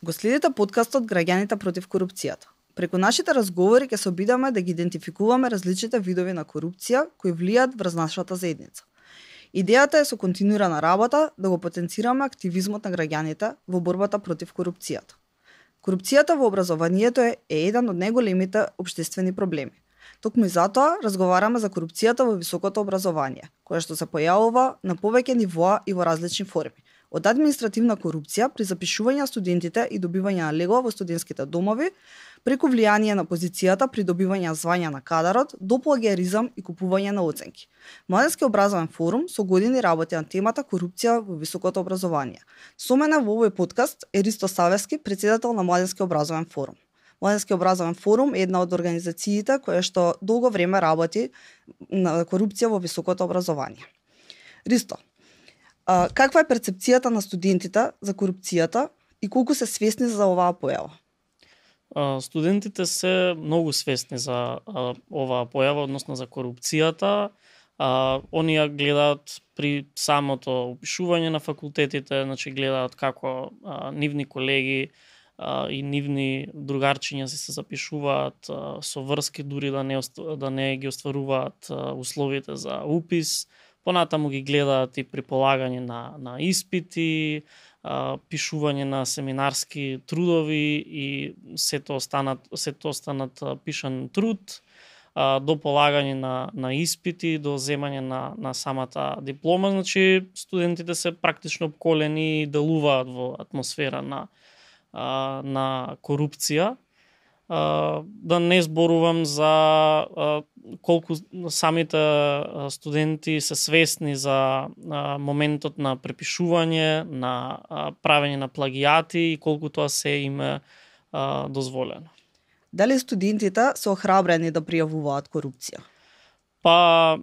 Го следите подкастот Граѓаните против корупцијата. Преку нашите разговори ќе се обидаме да ги идентификуваме различните видови на корупција кои влијаат врз нашата заедница. Идејата е со континуирана работа да го потенцираме активизмот на граѓаните во борбата против корупцијата. Корупцијата во образованието е еден од најголемите општествени проблеми. Токму и затоа разговараме за корупцијата во високото образование, која што се појавува на повеќе нивоа и во различни форми. Од административна корупција при запишување на студентите и добивање на легла во студентските домови, преку влијание на позицијата при добивање звања на кадарот, до плагиаризам и купување на оценки. Младенски образовен форум со години работи на темата корупција во високото образование. Со мене во овој подкаст е Ристо Савевски, председател на Младенски образовен форум. Младенски образовен форум е една од организациите која што долго време работи на корупција во високото образование. Ристо, каква е перцепцијата на студентите за корупцијата и колку се свесни за оваа појава? Студентите се многу свесни за оваа појава, односно за корупцијата. Они ја гледаат при самото упишување на факултетите, значи гледаат како нивни колеги и нивни другарчиња се запишуваат со врски, дури да не ги остваруваат условите за упис. Понатаму ги гледаат и при полагање на испити, пишување на семинарски трудови и сето останат пишан труд, до полагање на испити, до земање на самата диплома. Значи, студентите се практично обколени и делуваат во атмосфера на корупција. Да не зборувам за колку самите студенти се свесни за моментот на препишување, на правење на плагиати и колку тоа се им е дозволено. Дали студентите се охрабрени да пријавуваат корупција? Па,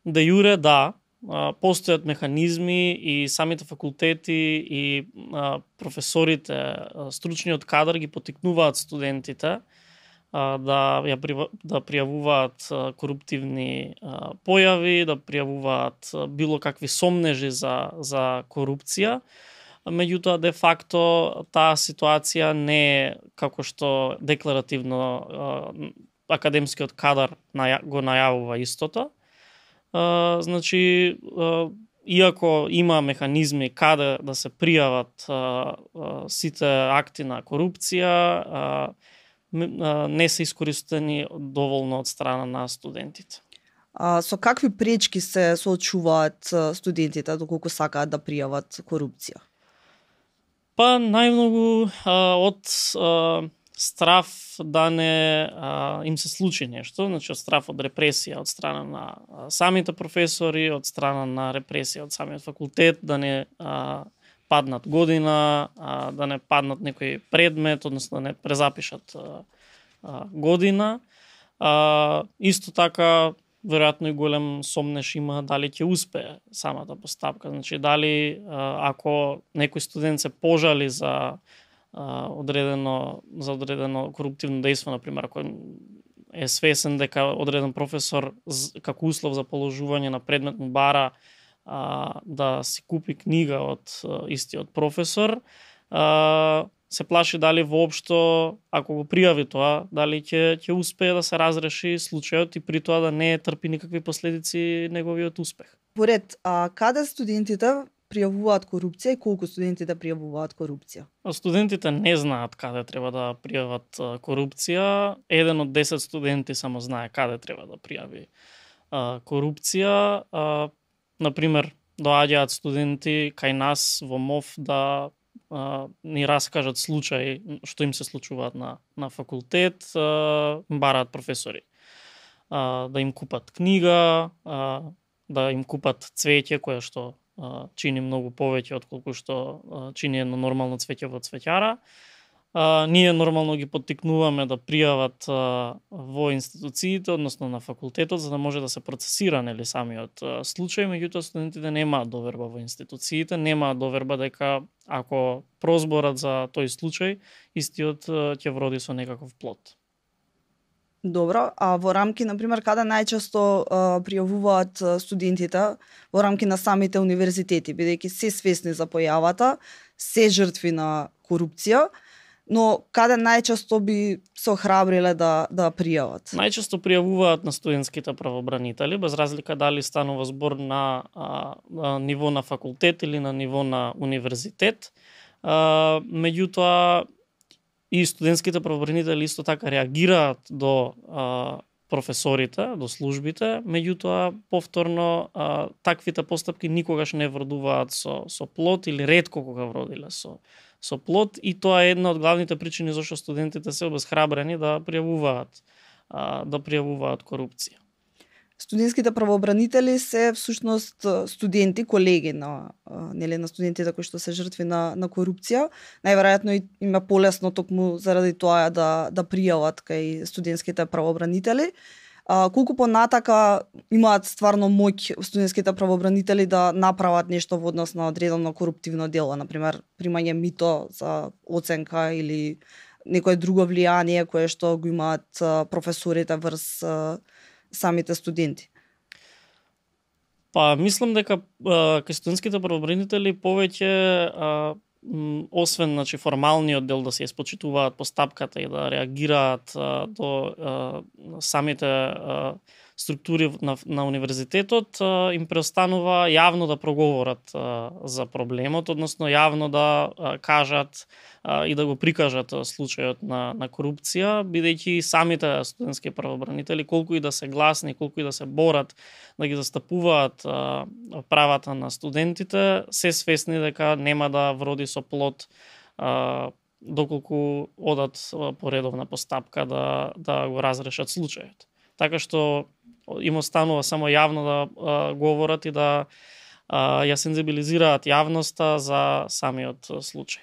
де јуре да. Постојат механизми и самите факултети и професорите, стручниот кадар ги потикнуваат студентите да пријавуваат коруптивни појави, да пријавуваат било какви сомнежи за корупција. Меѓутоа, де факто, таа ситуација не е како што декларативно академскиот кадар го најавува истото. Значи, иако има механизми каде да се пријават сите акти на корупција, не се искористени доволно од страна на студентите. Со какви пречки се соочуваат студентите доколку сакаат да пријават корупција? Па најмногу од страф да не им се случи нешто, значи од страф од репресија од страна на самите професори, од страна на репресија од самиот факултет, да не паднат година, да не паднат некој предмет, односно да не презапишат година. Исто така, веројатно и голем сомнеш има дали ќе успее самата постапка. Значи, дали ако некој студент се пожали за одредено коруптивно дејство, например, ако е свесен дека одреден професор како услов за положување на предмет му бара да си купи книга од истиот професор, се плаши дали воопшто, ако го пријави тоа, дали ќе успее да се разреши случајот и при тоа да не трпи никакви последици неговиот успех. Поред, каде студентите пријавуваат корупција и колку студентите пријавуваат корупција? Студентите не знаат каде треба да пријават корупција. 1 од 10 студенти само знае каде треба да пријави корупција. Например, доаѓаат студенти кај нас во МОФ да ни раскажат случаи што им се случуваат на факултет, бараат професори да им купат книга, да им купат цвеќе кое што чини многу повеќе отколку што чини едно нормално цвеќе во цвеќара. Ние нормално ги поттикнуваме да пријават во институциите, односно на факултетот, за да може да се процесира нели самиот случај, меѓутоа студентите немаат доверба во институциите, немаат доверба дека ако прозборат за тој случај, истиот ќе вроди со некаков плод. Добро, а во рамки, например, каде најчесто пријавуваат студентите во рамки на самите универзитети, бидејќи се свесни за појавата, се жртви на корупција, но каде најчесто би се охрабриле да пријават? Најчесто пријавуваат на студентските правобранители, без разлика дали станува збор на ниво на факултет или на ниво на универзитет. Меѓутоа, и студентските правобранители исто така реагираат до професорите, до службите, меѓутоа повторно таквите постапки никогаш не вродуваат со плод или ретко кога вродиле со плод, и тоа е една од главните причини зашто студентите се обесхрабрени да пријавуваат корупција. Студентските правообранители се всушност студенти, колеги на студентите кои што се жртви на корупција. Најверојатно им е полесно токму заради тоа да пријават кај студентските правообранители. Колку понатака имаат стварно моќ студентските правообранители да направат нешто во однос на одредено коруптивно дело, например примање мито за оценка или некое друго влијание кое што го имаат професорите врз самите студенти? Па, мислам дека кај студентските правобранители повеќе освен формалниот дел да се испочитуваат постапката и да реагираат до самите структури на универзитетот, им преостанува јавно да проговорат за проблемот, односно јавно да кажат и да го прикажат случајот на корупција, бидејќи самите студентски правобранители, колку и да се гласни, колку и да се борат да ги застапуваат правата на студентите, се свесни дека нема да вроди со плод доколку одат по редовна постапка да го разрешат случајот. Така што им останува само јавно да говорат и да ја сензибилизираат јавноста за самиот случај.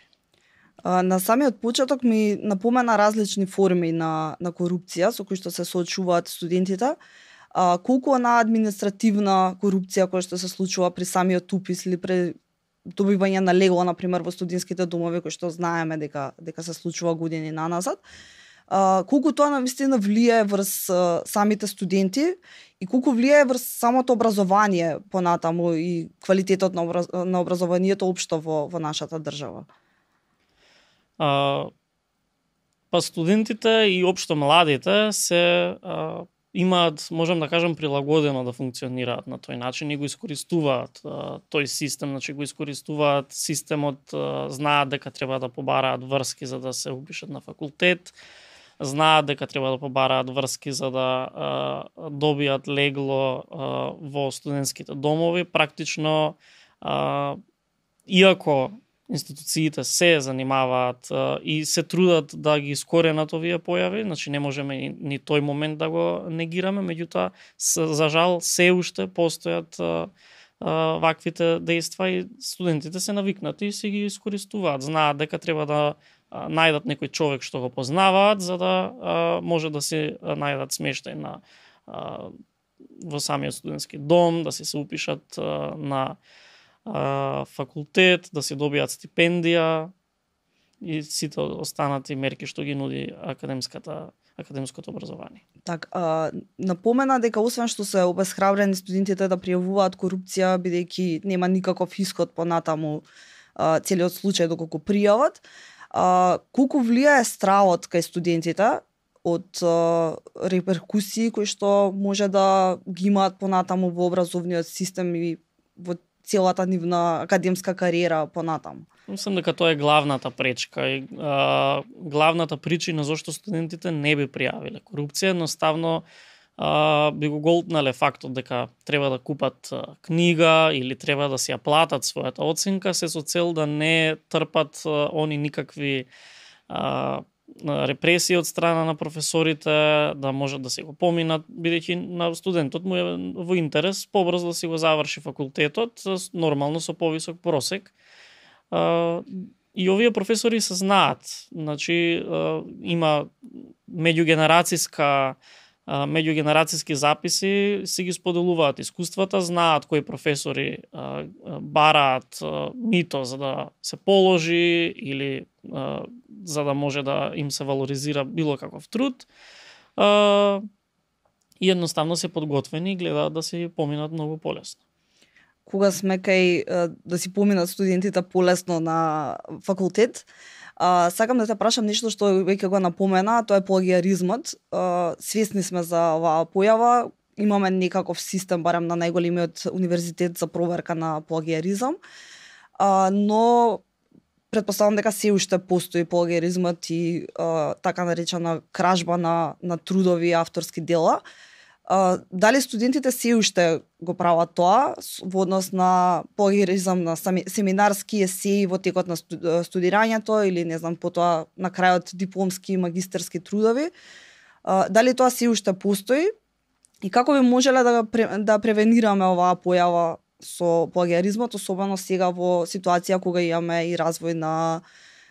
На самиот почеток ми напомена различни форми на корупција со кои што се соочуваат студентите. Колку на административна корупција која што се случува при самиот упис или при добивање на легло, например, во студентските домови, кои што знаеме дека се случува години наназад. Колку тоа навистина влијае врз самите студенти и колку влијае врз самото образование понатаму и квалитетот на образованието општо во нашата држава? Па студентите и општо младите се имаат, можам да кажам, прилагодено да функционираат на тој начин и го искористуваат тој систем, значи го искористуваат системот, знаат дека треба да побараат врски за да се упишат на факултет, знаат дека треба да побараат врски за да добијат легло во студентските домови. Практично, иако институциите се занимаваат и се трудат да ги искоренат овие појави, значи не можеме ни тој момент да го негираме, меѓутоа за жал се уште постојат ваквите дејства и студентите се навикнати и се ги искористуваат. Знаат дека треба да најдат некој човек што го познаваат за да може да се најдат смештај во самиот студентски дом, да се упишат на факултет, да се добијат стипендија и сите останати мерки што ги нуди академското образование. Напомена дека освен што се обесхрабрени студентите да пријавуваат корупција, бидејќи нема никаков исход понатаму целиот случај доколку пријават, колку влијае стравот кај студентите од реперкусии кои што може да ги имаат понатаму во образовниот систем и во целата нивна академска кариера понатаму? Мислам дека тоа е главната пречка и главната причина зашто студентите не би пријавиле корупција. Едноставно би го голтнале фактот дека треба да купат книга или треба да си ја платат својата оценка, се со цел да не трпат они никакви репресии од страна на професорите, да можат да се го поминат, бидејќи на студентот му е во интерес побрзо да си го заврши факултетот, нормално со повисок просек. И овие професори се знаат, значи има меѓугенерацијски записи, си ги споделуваат искуствата, знаат кои професори бараат мито за да се положи или за да може да им се валоризира било каков труд. И едноставно се подготвени и гледаат да се поминат многу полесно. Кога сме кај да си поминат студентите полесно на факултет, Сакам да те прашам нешто што веќе го напомена, тоа е плагиаризмот. Свесни сме за оваа појава, имаме некаков систем, барем на најголемиот универзитет за проверка на плагиаризам, но претпоставам дека се уште постои плагиаризмот и така наречена кражба на трудови и авторски дела. Дали студентите се уште го прават тоа во однос на плагиаризам на семинарски есеи во текот на студирањето или не знам потоа на крајот дипломски и магистерски трудови? Дали тоа се уште постои и како би можеле да превенираме оваа појава со плагиаризмот, особено сега во ситуација кога имаме и развој на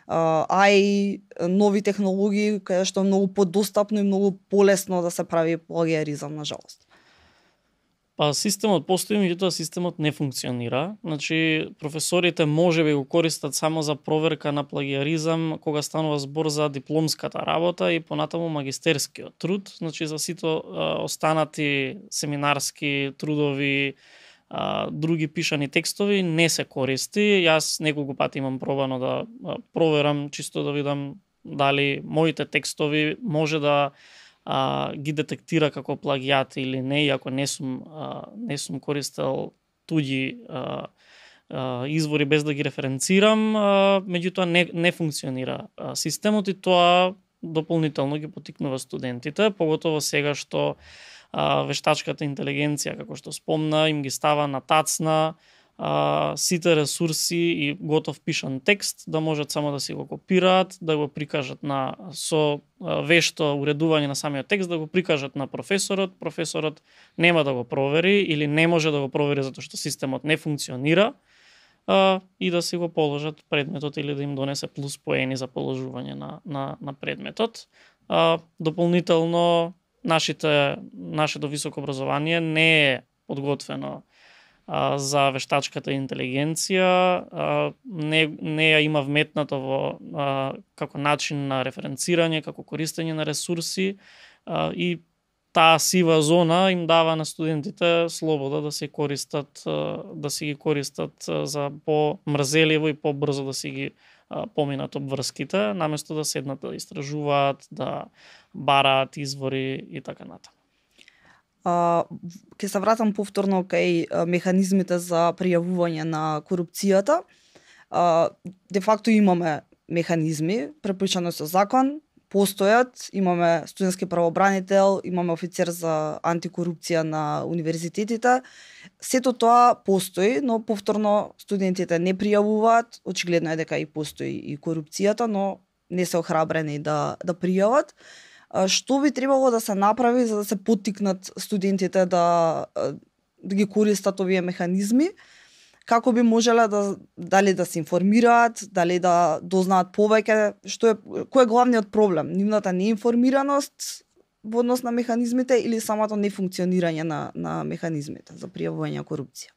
AI, нови технологии, каде што е многу подостапно и многу полесно да се прави плагиаризам, на жалост. Па системот постои, меѓутоа системот не функционира. Значи, професорите може би го користат само за проверка на плагиаризам кога станува збор за дипломската работа и понатаму магистерскиот труд. Значи, за сите останати семинарски трудови, други пишани текстови не се користи. Јас неколку пати имам пробано да проверам, чисто да видам дали моите текстови може да ги детектира како плагијат или не, иако не сум користел туѓи извори без да ги референцирам, меѓутоа не функционира системот и тоа дополнително ги поттикнува студентите, поготово сега што вештачката интелигенција, како што спомна, им ги става на тацна сите ресурси и готов пишан текст, да можат само да си го копираат, да го прикажат со вешто уредување на самиот текст, да го прикажат на професорот нема да го провери или не може да го провери затоа што системот не функционира, и да си го положат предметот или да им донесе плюс поени за положување на предметот. Дополнително, нашето високо образование не е подготвено за вештачката интелигенција, не ја има вметнато во како начин на референцирање, како користење на ресурси, и таа сива зона им дава на студентите слобода да си ги користат за по-мрзеливо и по-брзо да си ги поминат обврските, наместо да седнат да истражуваат, да бараат извори и така натаму. Ќе се вратам повторно кај механизмите за пријавување на корупцијата. Де факто имаме механизми, препишано со закон, постојат, имаме студентски правобранител, имаме офицер за антикорупција на универзитетите. Сето тоа постои, но повторно студентите не пријавуваат, очигледно е дека и постои и корупцијата, но не се охрабрени да пријават. Што би требало да се направи за да се поттикнат студентите да ги користат овие механизми? Како би можеле дали да се информираат, дали да дознаат повеќе, кој е главниот проблем? Нивната неинформираност во однос на механизмите или самото нефункционирање на механизмите за пријавување на корупција?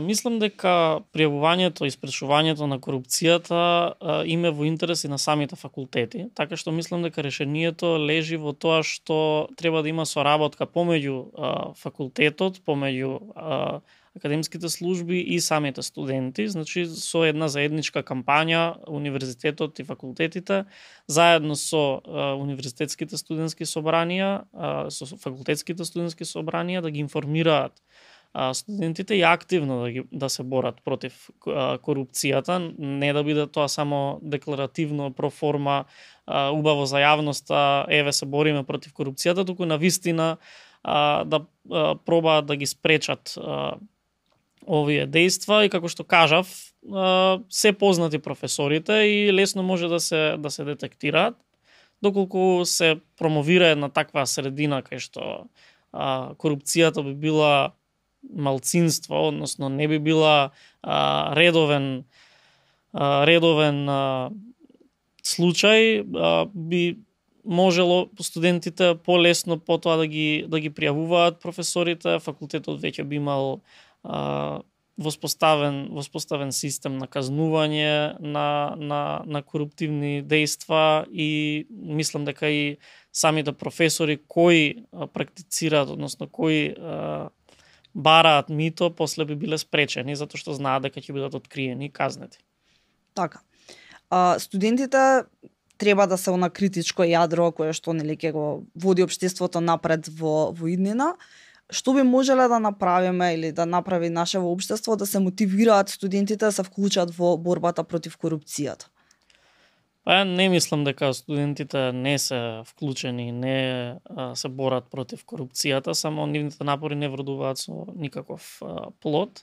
Мислам дека пријавувањето и спречувањето на корупцијата им е во интерес и на самите факултети, така што мислам дека решението лежи во тоа што треба да има соработка помеѓу факултетот, помеѓу академските служби и самите студенти, значи со една заедничка кампања универзитетот и факултетите заедно со универзитетските студентски собранија, со факултетските студентски собранија да ги информираат студентите и активно да се борат против корупцијата, не да биде тоа само декларативно, проформа, убаво за јавноста, еве се бориме против корупцијата, туку навистина да пробаат да ги спречат овие дејства и како што кажав, се познати професорите и лесно може да се детектираат, доколку се промовира една таква средина кај што корупцијата би била малцинство, односно не би била редовен случај, би можело студентите полесно потоа да ги пријавуваат професорите, факултетот веќе би имал воспоставен систем на казнување на коруптивни дејства и мислам дека и самите професори кои практицираат, односно кои бараат мито, после би биле спречени, затоа што знаат дека ќе бидат откриени и казнети. Така. Студентите треба да се она критичко јадро кое што нели ќе го води општеството напред во иднина. Што би можеле да направиме или да направи нашето општество да се мотивираат студентите да се вклучат во борбата против корупцијата? Па не мислам дека студентите не се вклучени, не се борат против корупцијата, само нивните напори не вродуваат со никаков плод.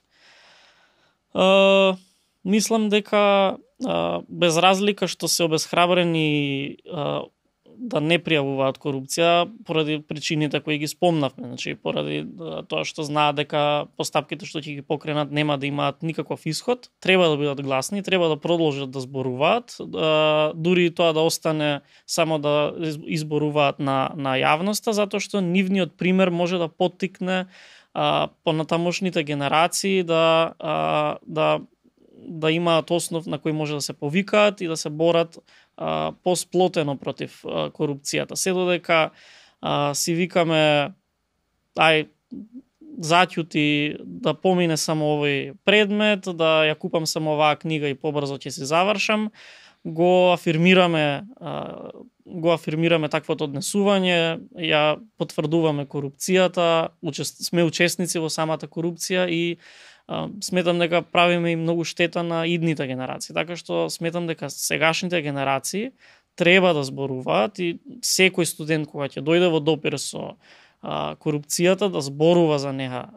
Мислам дека без разлика што се обесхрабрени да не пријавуваат корупција поради причините кои ги спомнавме, значи поради тоа што знаат дека постапките што ќе ги покренат нема да имаат никаков исход, треба да бидат гласни, треба да продолжат да зборуваат, дури тоа да остане само да изборуваат на јавноста, затоа што нивниот пример може да поттикне понатамошните генерации да имаат основ на кој може да се повикаат и да се борат посплотено против корупцијата. Се додека си викаме заќути да помине само овој предмет, да ја купам само оваа книга и побрзо ќе се завршам, го афирмираме таквото однесување, ја потврдуваме корупцијата, сме учесници во самата корупција и сметам дека правиме и многу штета на идните генерации. Така што сметам дека сегашните генерации треба да зборуваат и секој студент кога ќе дојде во допир со корупцијата да зборува за неа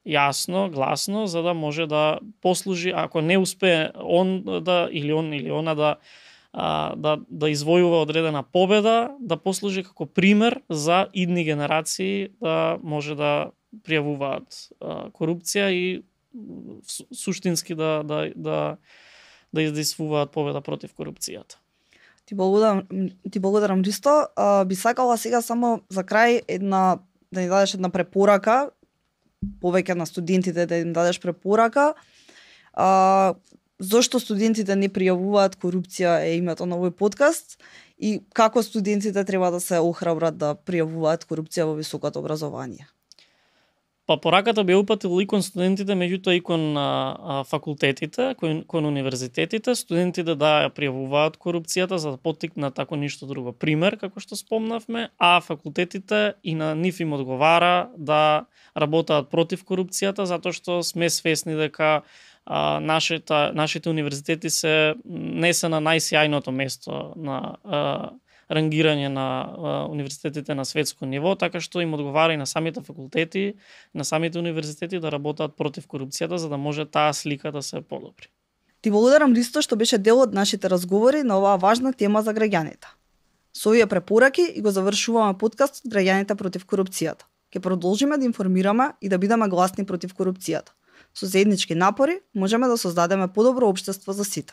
јасно, гласно, за да може да послужи, ако не успее он или она да извојува одредена победа, да послужи како пример за идни генерации да може да пријавуваат корупција и суштински да издействуваат победа против корупцијата. Ти благодарам Ристо. Би сакала сега само за крај да ни дадеш една препорака, повеќе на студентите да им дадеш препорака. Зошто студентите не пријавуваат корупција е името на овој подкаст и како студентите треба да се охрабрат да пријавуваат корупција во високото образование? Па пораката би упатил и кон студентите, меѓутоа и кон факултетите, кон универзитетите, студентите да ја пријавуваат корупцијата за да поттикнат тако ништо друго пример, како што спомнавме, а факултетите и на нив им одговара да работаат против корупцијата, затоа што сме свесни дека нашите универзитети не се на најсјајното место на рангирање на универзитетите на светско ниво, така што им одговара и на самите факултети, на самите универзитети да работат против корупцијата за да може таа слика да се подобри. Ти благодарам Ристо што беше дел од нашите разговори на оваа важна тема за граѓаните. Со овие препораки и го завршуваме подкастот Граѓаните против корупцијата. Ќе продолжиме да информираме и да бидеме гласни против корупцијата. Со заеднички напори можеме да создадеме подобро општество за сите.